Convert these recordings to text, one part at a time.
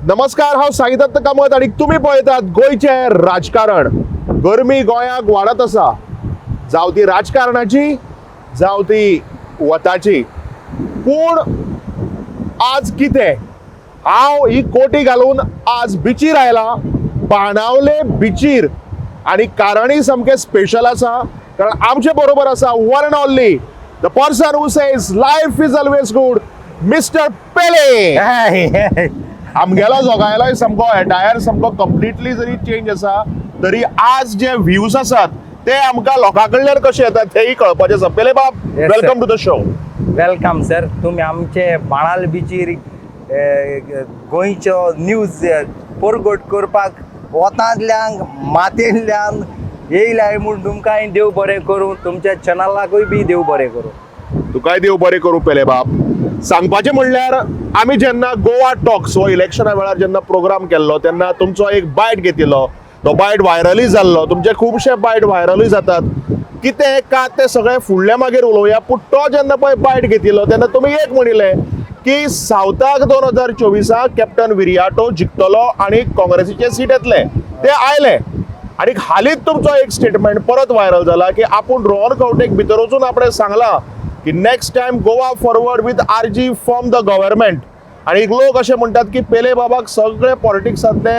नमस्कार, हांव साईदत्त कामत आनी तुमी पळयतात गोंयचें राजकारण. गरमी गोंयाक वाडत आसा, जावं ती राजकारणाची, जावं ती वताची. पूण आज कितें, हांव ही कोटी घालून आज बिचीर आयला, बाणावले बिचीर. आनी कारणय सामकें स्पेशल आसा, कारण आमचे बरोबर आसा one and only the person who says life is always good, Mister Pele. आमगेलो जोगायलोय सामको एटायर सामको कंप्लिटली जरी चेंज आसा, तरी आज जे व्ह्यूज आसात ते आमकां लोकां कडल्यान कशे येतात तेय कळपाचें आसा. पेले बाब, Yes, sir. Welcome to the show. Welcome sir. तुमी आमचे बाणाल बिचीर गोंयचो न्यूज परगट करपाक वतांतल्यान मातयेंतल्यान येयल्याय म्हूण तुमकांय देव बरें करूं. तुमच्या चॅनलाकूय बी देव बरें करूं. तुकाय देव बरें करूं पेले बाब. सांगपाचें म्हणल्यार, आमी जेन्ना गोवा टॉक्स हो इलेक्शना वेळार जेन्ना प्रोग्राम केल्लो, तेन्ना तुमचो एक बायट घेतिल्लो. तो बायट व्हायरलूय जाल्लो. तुमचे खुबशे बायट व्हायरलूय जातात. कितें का तें सगळें फुडल्या मागीर उलोवया. पूण तो जेन्ना पळय बायट घेतिल्लो, तेन्ना तुमी एक म्हणिल्लें की सावथाक 2024 कॅप्टन विरियाटो जिखतलो आनी काँग्रेसीचे सीट येतले. ते आयले. आनी हालींच तुमचो एक स्टेटमेंट परत व्हायरल जाला की आपूण रोहन खंवटेक भितर वचून आपणें सांगलां की next time Goa Forward with RG form the government. आनी लोक अशें म्हणटात की पेले बाबाक सगळे पॉलिटिक्सांतले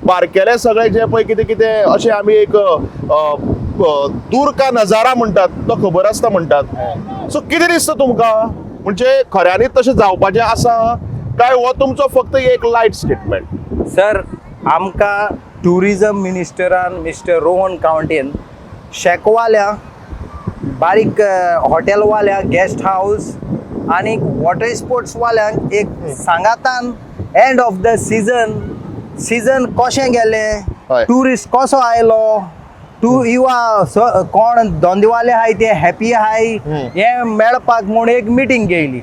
बारकेले सगळे जे पळय कितें कितें अशें आमी एक अ, अ, दूर का नजारा म्हणटात, तो खबर आसता म्हणटात. सो कितें दिसता तुमकां, म्हणजे खऱ्यांनीच तशें जावपाचें आसा काय हो तुमचो फक्त एक लायट स्टेटमेंट? सर, आमकां ट्युरिजम मिनिस्टरान मिस्टर रोहन कावंटेन शॅकवाल्या, बारीक हॉटेलवाल्या, गेस्ट हावस आनी वॉटर स्पोर्ट्सवाल्यांक एक सांगातान end of the season, season कशें गेलें, ट्युरिस्ट कसो आयलो, टू युवा कोण धंदेवाले आहाय ते हॅपी आहाय, हें मेळपाक म्हूण एक मिटींग घेयली.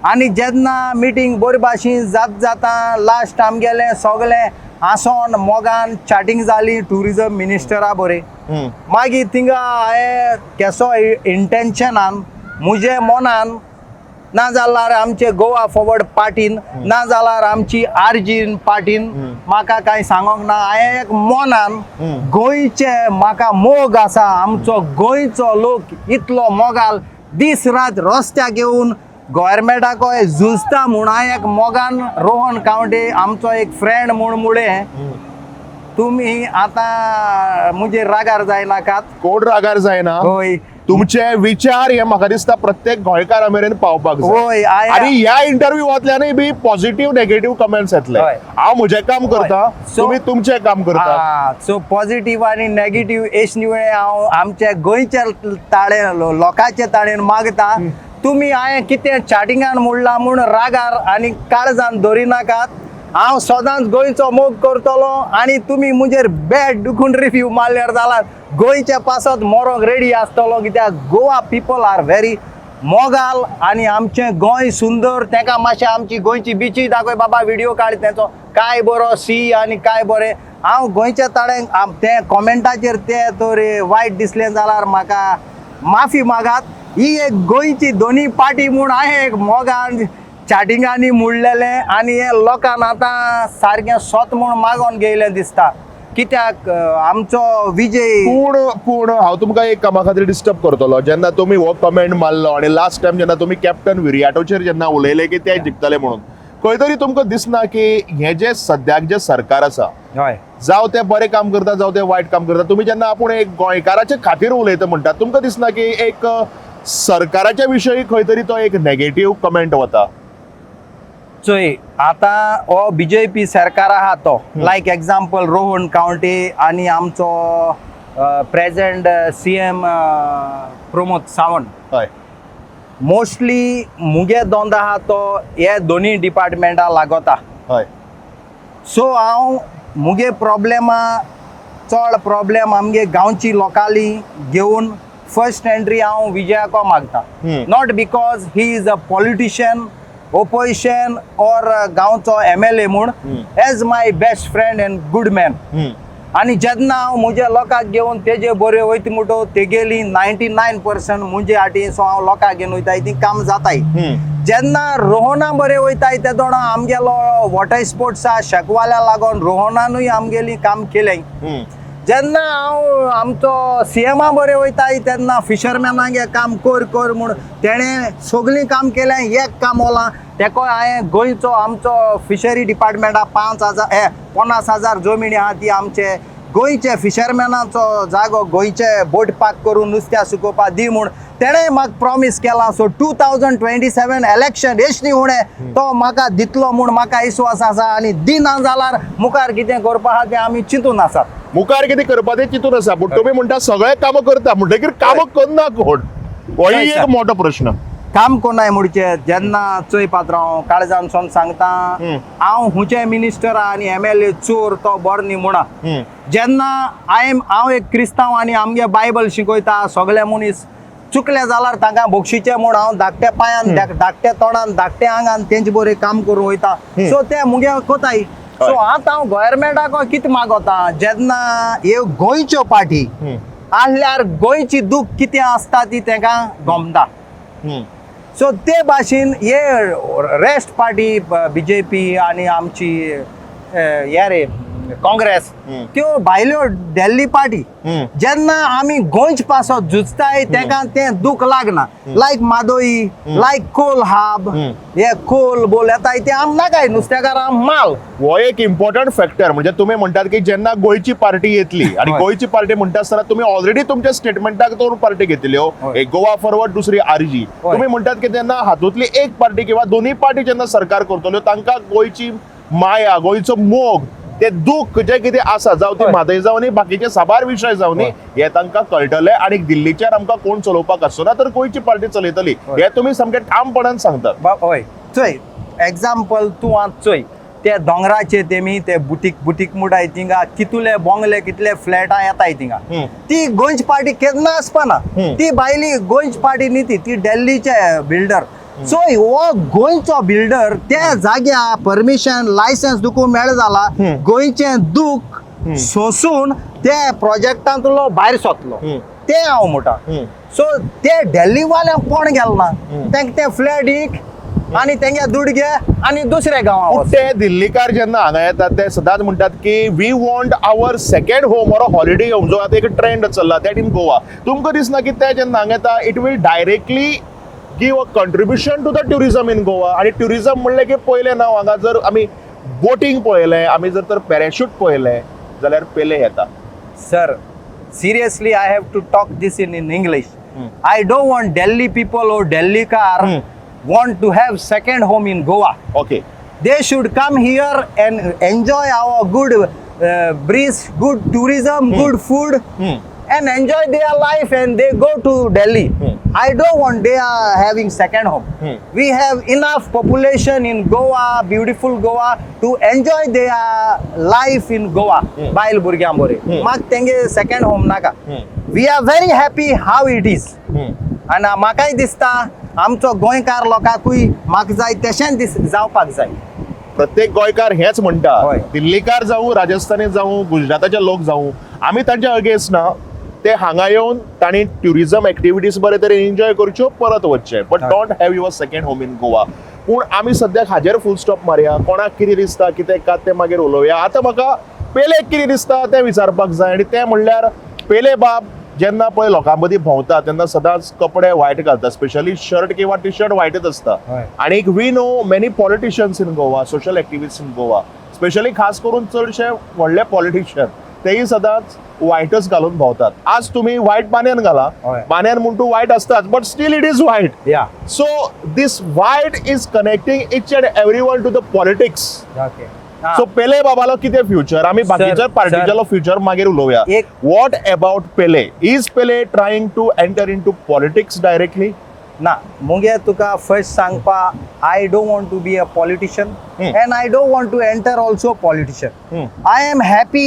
आनी जेन्ना मिटींग बरे भाशेन जात जाता, लास्ट आमगेलें सगळें आसोन मोगान चाटींग जाली ट्युरिजम मिनिस्टरा बरें. मागीर थिंगा हांवें केसो इंटेन्शनान म्हजे मनान, ना जाल्यार आमचे गोवा फॉरवर्ड पार्टीन, ना जाल्यार आमची आरजीन पार्टीन म्हाका कांय सांगोंक ना. हांवें एक मनान गोंयचे म्हाका मोग आसा. आमचो गोंयचो लोक इतलो मोगाल, दीस रात रस्त्याक येवन गोवोरमेंटाकय झुजता म्हूण हांवें एक मोगान रोहन कावंटे आमचो एक फ्रेंड म्हूण मुळें, तुमी आतां म्हजेर रागार जायनाकात. कोण रागार जायना. तुमचे विचार हे म्हाका दिसता प्रत्येक गोंयकारा मेरेन पावपाक जाय. आनी ह्या इंटरव्यूवांतल्यानूय बी पॉझिटिव्ह, नेगेटिव्ह कमेंट्स येतले. हांव म्हजें काम करता, तुमी तुमचें काम करता. सो पॉझिटिव्ह आनी नेगेटिव्ह एश निवळे हांव आमच्या गोंयच्या ताळे लोकांच्या ताळेन मागता, तुमी हांवें कितें चाटिंगान म्हणलां म्हूण रागार आनी काळजान दवरिनाकात. हांव सदांच गोंयचो मोग करतलो आनी तुमी म्हजेर बॅड दुखून रिव्यू मारल्यार जाल्यार गोंयच्या पासत मरोंक रेडी आसतलो, कित्याक गोवा पिपल are very मोगाल आनी आमचें गोंय सुंदर. तेका मातशें आमची गोंयची बिची दाखय बाबा, व्हिडियो काड तेचो, काय बरो सी आनी काय बरें. हांव गोंयच्या ताळ्यांक तें कॉमेंटाचेर ते तर वायट दिसलें जाल्यार म्हाका माफी मागात. ही एक गोंयची दोनी पार्टी म्हूण हांवें एक मोगान चाटिंगांनी मुडलेलें आनी हें लोकांक आतां सारकें सोत म्हूण मागोन घेयलें दिसता, कित्याक आमचो विजय पूण पूण हांव तुमकां एक कामा खातीर डिस्टर्ब करतलो. जेन्ना तुमी हो कमेंट मारलो आनी लास्ट टायम जेन्ना तुमी कॅप्टन विरियाटोचेर जेन्ना उलयले की ते जिखतले म्हणून, खंय तरी तुमकां दिसना की हें जें सद्याक जें सरकार आसा, जावं ते बरें काम करता, जावं ते वायट काम करता, तुमी जेन्ना आपूण एक गोंयकाराचे खातीर उलयता म्हणटात, तुमकां दिसना की एक सरकाराच्या विशयी खंय तरी तो एक नेगेटीव कमेंट वता? चोय, आतां हो बीजेपी सरकार आहा तो, लायक एग्जाम्पल रोहन कावंटे आनी आमचो present CM Pramod Sawant, mostly मुगे दोंद आहा तो हे दोनी डिपार्टमेंटा लागता. सो हांव मुगे प्रॉब्लेमा, चड प्रॉब्लेम आमगे गांवची लोकांली घेवन फर्स्ट एंट्री हांव विजयाको मागता. Not because he is a politician, opposition or गांवचो एमएलए म्हूण, as my best friend and good man. आनी जेन्ना हांव म्हज्या लोकांक घेवन तेजे बरे वयता म्हणटो तेगेली 99% मुजे आटी, सो हांव लोकांक घेवन वयताय, ती काम जाताय. जेन्ना रोहना बरें वयताय तेदोणा आमगेलो वॉटर स्पोर्ट्सा शेकवाल्या लागून रोहनानूय आमगेली काम केलें. जेन्ना हांव आमचो सीएमा बरें वयताय तेन्ना फिशरमॅनांगे काम कर कर म्हूण तेणें सगळीं काम केलें. एक काम ओलां तेकोय हांवें गोंयचो आमचो फिशरी डिपार्टमेंटा 5,000 हे 50,000 जमिनी आहा, ती आमचे गोंयचे फिशरमॅनाचो जागो, गोंयचे बोट पार्क करून नुस्त्या सुकोवपा दी म्हूण तेणें म्हाका प्रॉमीस केलां. सो 2027 इलेक्शन येशनी उणें तो म्हाका दितलो म्हूण म्हाका विश्वास आसा आनी दिना जाल्यार मुखार कितें करपा आहा तें आमी चिंतून आसात. मुखार कितें करपा तें चिंतून आसा, पूण तुमी म्हणटा सगळे कामां करता, म्हणटकीर कामां करना कोण, होय एक मोठो प्रश्न. काम कोणाय म्हणचे जेन्ना चोय पात्रांव, काळजानसून सांगता, हांव हुंचे मिनिस्टर आनी एमएलए चोर तो बरो न्ही म्हणा. जेन्ना हांव एक क्रिस्तांव आनी आमगे बायबल शिकयता, सगळे मनीस चुकले जाल्यार तांकां बक्षीचें म्हूण हांव धाकट्या पांयान, धाकट्या तोंडान, धाकट्या आंगान तेंचे बरें काम करूं वयता. सो ते मुगे कोताय. सो आतां हांव गोवोरमेंटाक कितें मागोता, जेन्ना ह्यो गोंयच्यो पार्टी आहल्यार गोंयची दूख कितें आसता ती तांकां गमता. सो ते भाशेन हे रेस्ट पार्टी, बीजेपी आनी आमची हे रे काँग्रेस, त्यो भायल्यो दिल्ली पार्टी, जेन्ना आमी गोंयच पासत झुजताय तेका तें दूख लागना. लायक मादोई, लायक कोल हाब, हे कोल बोल येताय ते आम नाकाय नुस्तेकारां माल. हो एक इम्पॉर्टंट फॅक्टर. म्हणजे तुम्ही म्हणटात की जेन्ना गोंयची पार्टी येतली आणि गोंयची पार्टी म्हणटा आसतना तुम्ही ऑलरेडी तुमच्या स्टेटमेंटाक दोन पार्टी घेतल्यो, एक गोवा फॉरवर्ड, दुसरी आरजी. तुम्ही म्हणटात की तेन्ना हातूंतली एक पार्टी किंवा दोन्ही पार्टी जेन्ना सरकार करतल्यो, तांकां गोंयची माया, गोंयचो मोग, ते दुःख जे कितें आसा, जावं ती म्हादय जावं न्ही, बाकीचे साबार विशय जावं न्ही, हे तांकां कळटले आनी दिल्लीच्यार आमकां कोण चलोवपाक आसचो ना तर गोंयची पार्टी चलयतली, हे तुमी सामकें ठामपणान सांगतात. हय, चोय एग्जाम्पल तूं आतां चोय, ते दोंगराचे तेमी ते बुटीक बुटीक मुटाय, थिंगा कितले बोंगले, कितले फ्लॅटां येताय थिंगा. ती गोंयची पार्टी केन्ना आसपाना. ती भायली गोंयची पार्टी न्ही, ती ती दिल्लीचे बिल्डर. सो हो गोंयचो बिल्डर त्या जाग्या परमिशन लायसन्स दुखू मेळ जाला, गोंयचें दूख सोसून ते प्रोजेक्टांतलो भायर सोतलो, ते हांव म्हणटा. सो ते दिल्लीवाल्यांक कोण गेल ना, तांकां ते फ्लॅट इक आनी तेंगे दुड घे आनी दुसऱ्या गांवां पूण ते दिल्लीकार जेन्ना हांगा येतात ते सदांच म्हणटात की we want our second home or holiday home, जो आतां एक ट्रेंड चल्ला, that in Goa. तुमकां दिसना की ते जेन्ना हांगा येता, it will directly give a contribution to the tourism in Goa? आनी ट्युरिजम म्हणलें की पयलें नांव हांगा जर आमी बोटींग पळयलें, आमी जर तर पॅराशूट पळयलें जाल्यार पेले येता. Sir, seriously, I have to talk this in English. I don't want Delhi people or Delhi car want to have second home in Goa. They should come here and enjoy our good breeze, good tourism, good food, and enjoy their life, and they go to Delhi. I don't want they are having second home. We have enough population in Goa, beautiful Goa, to enjoy their life in Goa. बायल भुरग्यां बरे म्हाका तेंगे second home नाका. We are very happy how it is. आनी म्हाकाय दिसता आमचो गोंयकार लोकांकूय म्हाका जाय तशेंच दीस जावपाक जाय. प्रत्येक गोंयकार हेच म्हणटा, दिल्लीकार जावं, राजस्थानी जावं, गुजराताचे लोक जावं, आमी तांच्या अगेन्स्ट ना. ते हांगा येवन तांणी ट्युरिझम एक्टिविटीज बरे तरेन एन्जॉय करच्यो, परत वचचे, but don't have your second home in Goa. पूण आमी सद्याक हाजेर फूल स्टॉप मारया. कोणाक कितें दिसता, कितें का तें मागीर उलोवया. आतां म्हाका पेलेक कितें दिसता तें विचारपाक जाय आनी तें म्हणल्यार पेले बाब जेन्ना पळय लोकां मदीं भोंवता तेन्ना सदांच कपडे वायट घालता, स्पेशली शर्ट किंवा टी शर्ट वायटच आसता. आणि we know many politicians in Goa, social activist in Goa, specially खास करून चडशे व्हडले पॉलिटिशियन, तेही सदांच व्हायटच घालून भोंवतात. आज तुम्ही व्हायट बानयान घाला. बानयान म्हण तूं व्हायट आसताच, but still it is white. So this white is connecting each and every one to the politics. So पेले बाबालो कितें फ्युचर? आमी बाकीच्या पार्टीचेलो फ्युचर मागीर उलोवया. What about Pele? Is Pele trying to enter into politics directly? ना, मुगे तुका first सांगपा, I don't want to be a politician and I don't want to enter also politician. I am happy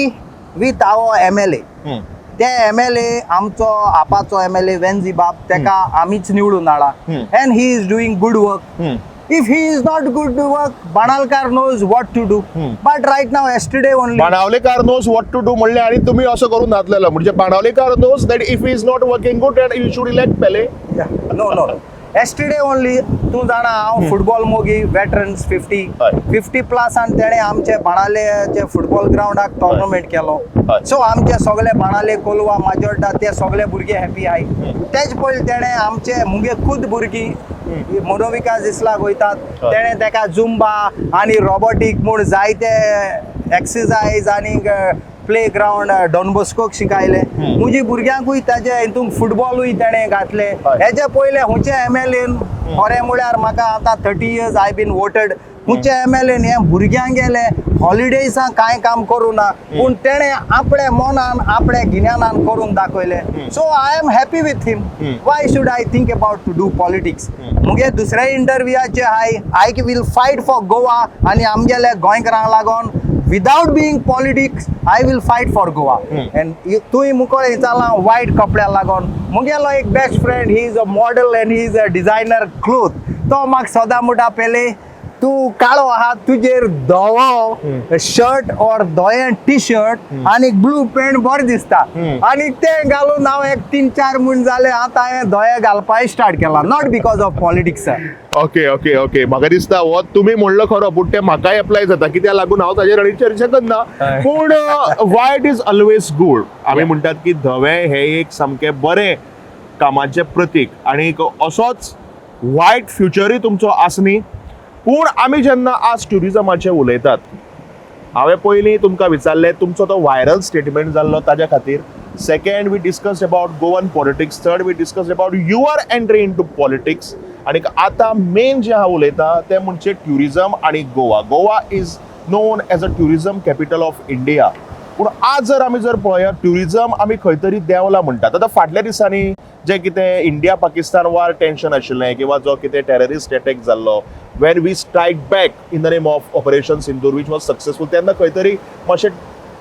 with our MLA. ते MLA आमचो आपाचो MLA वेन्जी बाब, तेका आमीच निवडून हाडा and he is doing good work. If he is not good work, Banalkar knows what to do. But right now, yesterday only. Banavlekar knows what to do म्हणले आणि तुम्ही असं करून घातलेलं म्हणजे Banavlekar knows that if is not working good and you should elect Pele. No. Yesterday only, तूं जाणा हांव फुटबॉल मोगी, वेटरन्स 50 हय. 50 प्लस, आनी तेणें आमचे बाणालेचे फुटबॉल ग्रावंडाक टोर्नामेंट केलो. हय. सो आमचे सगळे बाणाले, कोलवा, माजोड्डा ते सगळे भुरगे हॅपी आहाय. तेज पयलीं तेणें आमचे मुगे खूद भुरगीं मनोविकास इस्लाक वयतात. हय. तेणें तेका जुंबा आनी रोबोटीक म्हूण जायते एक्सरसायज आनी प्ले ग्रावंड डॉन बॉस्कोक शिकायले. म्हजी भुरग्यांकूय ताजे हितून फुटबॉलूय तेणें घातले. हय. हेजे पयले हुंचे एमएलएन, खरें म्हळ्यार म्हाका आतां 30 years I been voted, हुंचे एमएलएन हे भुरग्यांक गेले हॉलिडेजां कांय काम करूं ना, पूण तेणें आपल्या मनान आपल्या गिन्यानान करून दाखयलें. So I am happy with him. Why should I think about to do politics? मुगे दुसऱ्या इंटरव्यूचे हाय, I will fight for Goa आनी आमगेले गोंयकारांक लागून without being politics I will fight for Goa. And तूंय मुकोळ विचारलां वायट कपड्या लागून. मुगेलो एक best friend, he is a model and he is a designer cloth, तो म्हाका सदां म्हणटा, पेले तूं काळो आहा, तुजेर धवो शर्ट ऑर धवें टी शर्ट आनी ब्लू पॅन्ट बरें दिसता. आनी तें घालून हांव एक 3-4 म्हयने जाले, आतां हांवें धवें घालपाक स्टार्ट केलां, not because of politics. Okay okay okay म्हाका दिसता हो तुमी म्हणलो खरो, पूण तें म्हाकाय एप्लाय जाता. कित्याक लागून हांव ताजेर आनी चर्चा करना. हय. पूण white is always good. आमी म्हणटात की धवें हें एक सामकें बरें कामाचें प्रतीक आनी असोच व्हायट फ्युचरूय तुमचो आसनी. पूण आमी जेन्ना आज ट्युरिजमाचें उलयतात, हांवें पयलीं तुमकां विचारलें तुमचो तो व्हायरल स्टेटमेंट जाल्लो ताज्या खातीर. Second, we discuss about Goan politics. Third, we discuss about your entry into politics. आनी आतां मेन जें हांव उलयता तें म्हणजे ट्युरिजम आनी Goa. Goa is known as a tourism capital of India. पूण आज जर आमी जर पळया, ट्युरिजम आमी खंय तरी देंवला म्हणटात. आतां फाटल्या दिसांनी जें कितें इंडिया पाकिस्तान वार टेन्शन आशिल्लें किंवा जो कितें टेररिस्ट अटॅक जाल्लो, when we strike back in the name of Operation Sindoor, which was successful, तेन्ना खंय तरी मातशें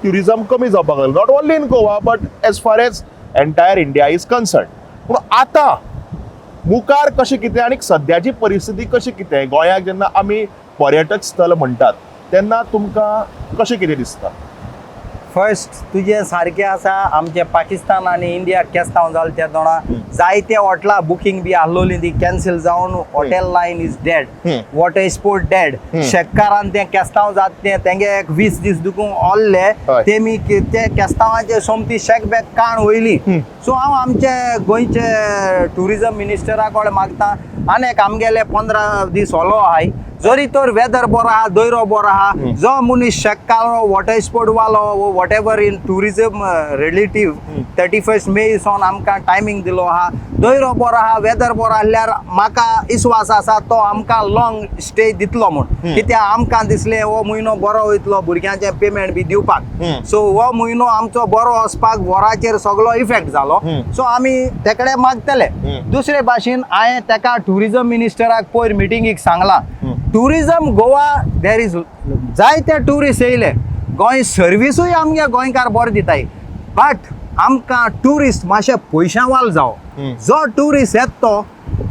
ट्युरिजम कमी जावपाक लागलें, not only in Goa but as far as entire India is concern. पूण आतां मुखार कशें कितें आनी सद्याची परिस्थिती कशी कितें, गोंयाक जेन्ना आमी पर्यटक स्थल म्हणटात तेन्ना तुमकां कशें कितें दिसता? फर्स्ट तुजें सारकें आसा. आमचें पाकिस्तान आनी इंडिया केस्तांव जालें ते दोणा, जायते हॉटलां बुकींग बी आसलोली ती कॅन्सल जावन hotel line is dead, water sport dead. शेतकारान तें केस्तांव जात तें तेंगे एक 20 दीस दुखून ओल्ले. तेमी ते केस्तांवाचे सोमती शेक बॅक काण वयली. सो हांव आमचे गोंयचे ट्युरिजम मिनिस्टरा कडेन मागता, आनी एक आमगेले 15 दीस ओलो आहाय, जरी तर वेदर बरो आहा, दयरो बरो आहा, जो मनीस शेतकार, वॉटर स्पोर्ट वालो, whatever in tourism relative, 31 May सावन आमकां टायमींग दिलो आहा. दयरो बरो आहा, वेदर बरो आसल्यार म्हाका विस्वास आसा तो आमकां लॉंग स्टे दितलो म्हूण. कित्याक आमकां दिसलें हो म्हयनो बरो वयतलो भुरग्यांचें पेमेंट बी दिवपाक. सो हो म्हयनो आमचो बरो वचपाक वराचेर सगलो इफेक्ट जालो. सो आमी तेकडे मागतले. दुसरे भाशेन हांवें तेका ट्युरिजम मिनिस्टराक पयर मिटिंगेक सांगलां, ट्युरिजम गोवा there is जायते ट्युरिस्ट येयले, गोंय सर्विसूय आमगे गोंयकार बरें दिताय, बट आमकां ट्युरिस्ट मातशे पयशां जावो. जो ट्युरिस्ट येता तो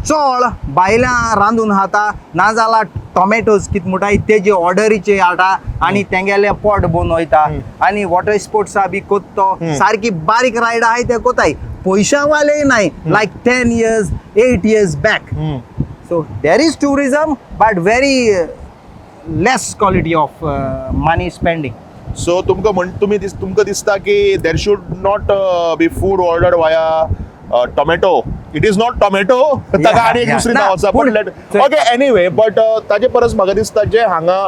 चड बायलां रांदून खाता, नाजाल्यार टोमॅटोज कितें म्हणटाय तेजे ऑर्डरीचे हाडटा आनी तेंगेलें पोट भरून वयता. आनी वॉटर स्पोर्ट्सा बी कोत्तो सारकी बारीक रायड आहाय ते कोताय, पयशां वालेय नाय like 10 years, 8 years back. So there is tourism, but very less quality of money spending. So तुमकां म्हण तुमी तुमकां दिसता की there should not be food order via tomato? It is not tomato, ताका आनी एक दुसरी नांव आसा. पण ओके, एनिवे, बट ताजे परस म्हाका दिसता जे हांगा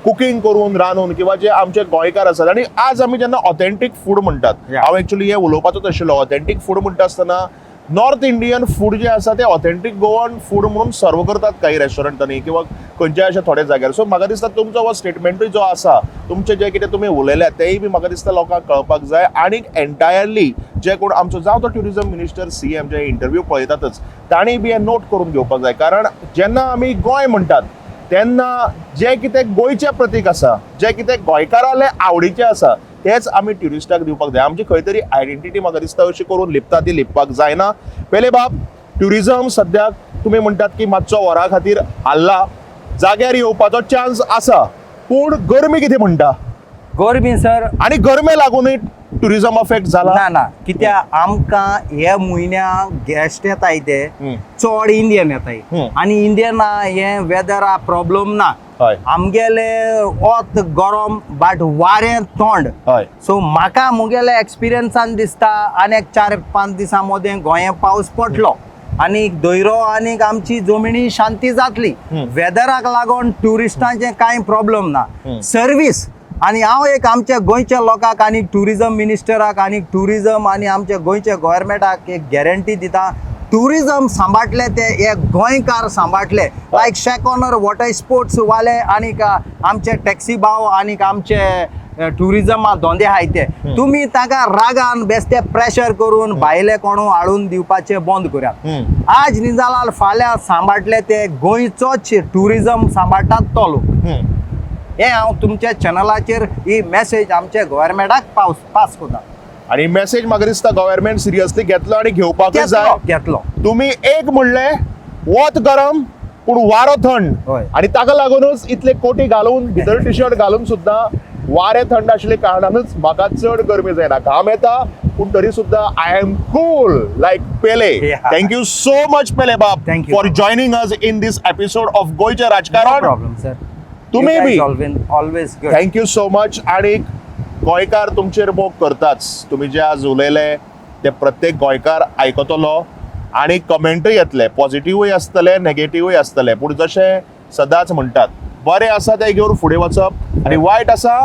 कुकींग करून रांदून किंवा जे आमचे गोंयकार आसात आनी आज आमी जेन्ना ऑथेंटीक फूड म्हणटात, हांव एक्चुअली हें उलोवपाचोच आशिल्लो. ऑथेंटीक फूड म्हणटा आसतना नॉर्थ इंडियन फूड जें आसा तें ऑथेंटीक गोवन फूड म्हणून सर्व करतात काही रेस्टॉरंटांनी किंवा खंयच्याय अशा थोड्या जाग्यार. सो म्हाका दिसता तुमचो हो स्टेटमेंटूय जो आसा, तुमचें जें कितें तुमी उलयल्यात तेंय बी म्हाका दिसता लोकांक कळपाक जाय. आनी एंटायरली जे कोण आमचो जावं तो ट्युरिजम मिनिस्टर, सीएम जे इंटरव्यू पळयतातच, तांणी बी हें नोट करून घेवपाक जाय. कारण जेन्ना आमी गोंय म्हणटात तेन्ना जें कितें गोंयचें प्रतीक आसा, जें कितें गोंयकारालें आवडीचें आसा, तेच आमी ट्युरिस्टाक दिवपाक जाय. आमची खंय तरी आयडेंटिटी म्हाका दिसता अशी करून लिपता, ती लिपपाक जायना. पेले बाब, ट्युरिजम सद्याक तुमी म्हणटात की मातसो वरा खातीर हाल्ला. जाग्यार येवपाचो चान्स आसा. पूण गरमी कितें म्हणटा? गरमी सर. आनी गरमे लागूनय ट्युरिजम अफेक्ट जाला? ना ना, कित्याक आमकां हे म्हयन्याक गेस्ट येताय ते चड इंडियन येताय आनी इंडियना हे वेदरा प्रॉब्लम ना. आमगेले वत गरम बट वारें थंड. सो म्हाका मुगेले एक्सपिरियन्सान दिसता आनी एक 4-5 दिसां मदें गोंया पावस पडलो आनी दयरो आनीक आमची जमिनी शांती जातली. वेदराक लागून ट्युरिस्टांचें कांय प्रॉब्लम ना. सर्वीस आनी हांव एक आमच्या गोंयच्या लोकांक आनी ट्युरिजम मिनिस्टराक आनी ट्युरिजम आनी आमच्या गोंयच्या गोवोरमेंटाक एक गॅरंटी दिता, ट्युरिजम सांबाळटले ते एक गोंयकार सांबाळटले, लायक शॅक ऑनर, वॉटर स्पोर्ट्स वाले आनीक आमचे टॅक्सी भाव आनीक आमचे ट्युरिजमा धंदे आहाय ते तुमी ताका रागान बेस्ते प्रेशर करून भायले कोणू हाडून दिवपाचें बंद करात. आज न्ही जाल्यार फाल्यां सांबाळटले ते गोंयचोच ट्युरिजम सांबाळटात तो लोक. हे हांव तुमच्या चॅनलाचेर ही मॅसेज आमच्या गोवोरमेंटाक पावस पास करता. आणि मेसेज म्हाका दिसता गव्हर्मेंट सिरियसली घेतलो आणि घेवपाकूय जाय. घेतलो घेतलो. तुमी एक म्हणले वत गरम पूण वारो थंड आणि ताका लागूनच इतले कोटी घालून भितर टी शर्ट घालून सुद्दां वारें थंड आशिल्ले कारणानच म्हाका चड गरमी जायना. घाम येता पूण तरी सुद्दां I am cool like Pele. Thank you so much पेले बाब Thank you. For joining us in this episode of गोंयचें no राजकारण. Problem sir. तुमी बी always good. Thank you so much. आणि गोंयकार तुमचेर मोग करताच. तुमी जे आज उलयले ते प्रत्येक गोंयकार आयकतलो आणि कमेंटूय येतले, पॉझिटिव्हूय आसतले, नेगेटिव्हूय आसतले. पूण जशें सदांच म्हणटात, बरें आसा तें घेवन फुडें वचप आनी वायट आसा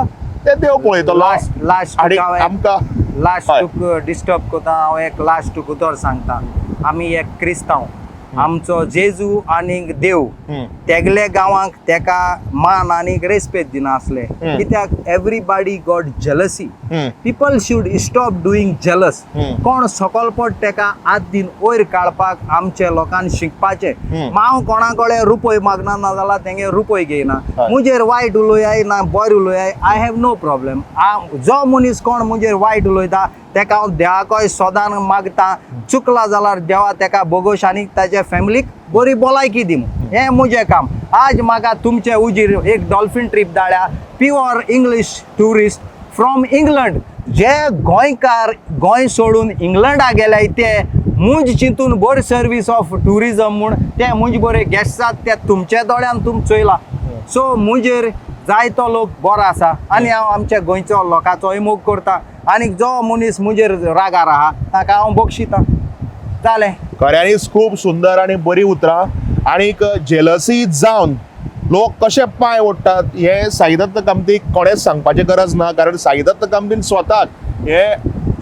तें देव पळयतलो. लास्ट लास्ट आनी आमकां लास्ट तुका डिस्टर्ब करता हांव, एक लास्ट तुका उतर सांगता. आमी एक क्रिस्तांव, आमचो जेजू आनी देव तेगले गांवांक तेका मान आनी रेस्पेद दिनासले कित्याक everybody got jealousy. People should stop doing jealous. कोण सकल पड तेका आत दिन वयर काडपाक आमच्या लोकांनी शिकपाचें. हांव कोणा कडेन रुपय मागना, ना जाल्यार तेंगे रुपय घेयना. मुजेर वायट उलोयाय ना बरें उलोयाय, I have no problem. जो मनीस कोण मुजेर वायट उलयता तेका हांव देवाकय सदां मागता, चुकला जाल्यार देवा तेका बोगोश आनी ताच्या फॅमिलीक बरी भलायकी दी म्हूण. हें म्हजें काम. आज म्हाका तुमचे उजीर एक डॉल्फीन ट्रीप धाडल्या, pure English tourist from England. जे गोंयकार गोंय सोडून इंग्लंडा गेले ते मुंज चिंतून बरी सर्वीस ऑफ ट्युरिजम म्हूण ते मुंज बरे गेस्टात ते तुमच्या दोळ्यान तुम चोयला. सो मुजेर जायतो लोक बरो आसा आनी हांव आमच्या गोंयचो लोकांचोय मोग करता आनी जो मनीस मुजेर रागार आहा ताका हांव बक्षिता. जालें. खऱ्यांनीच खूब सुंदर आनी बरी उतरां. आनीक जेलसी जावन लोक कशे पांय ओडटात हें साईदत्त कामतीक कोणेंच सांगपाची गरज ना, कारण साईदत्त कामतीन स्वताक हे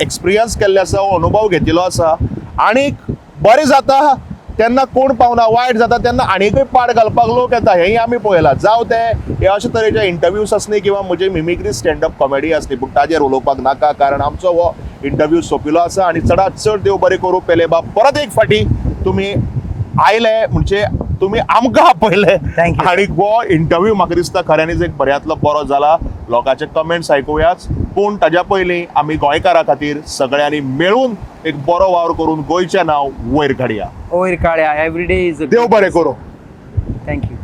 एक्सपिरियन्स केल्ले आसा, हो अनुभव घेतिल्लो आसा. आनीक बरें जाता तेन्ना कोण पावना, वायट जाता तेन्ना आनीकय पाड घालपाक लोक येता, हेंय आमी पळयलां. जावं ते हे अशे तरेचे इंटरव्यूज आसली किंवा म्हजे मिमिक्री स्टँडअप कॉमेडी आसली, पूण ताजेर उलोवपाक नाका, कारण आमचो हो इंटरव्यू सोंपिल्लो आसा. आनी चडात चड देव बरें करूं पेले बाब, परत एक फाटी तुमी आयले म्हणजे तुमी आमकां आपयले. Thank you. आनी हो इंटरव्यू म्हाका दिसता खऱ्यांनीच एक बऱ्यांतलो बरो जाला. लोकांचे कमेंट्स आयकुयाच, पूण ताज्या पयलीं आमी गोंयकारा खातीर सगळ्यांनी मेळून एक बरो वावर करून गोंयचें नांव वयर काडया. वयर काडया. एवरी डे is देव बरें करूं. Thank you.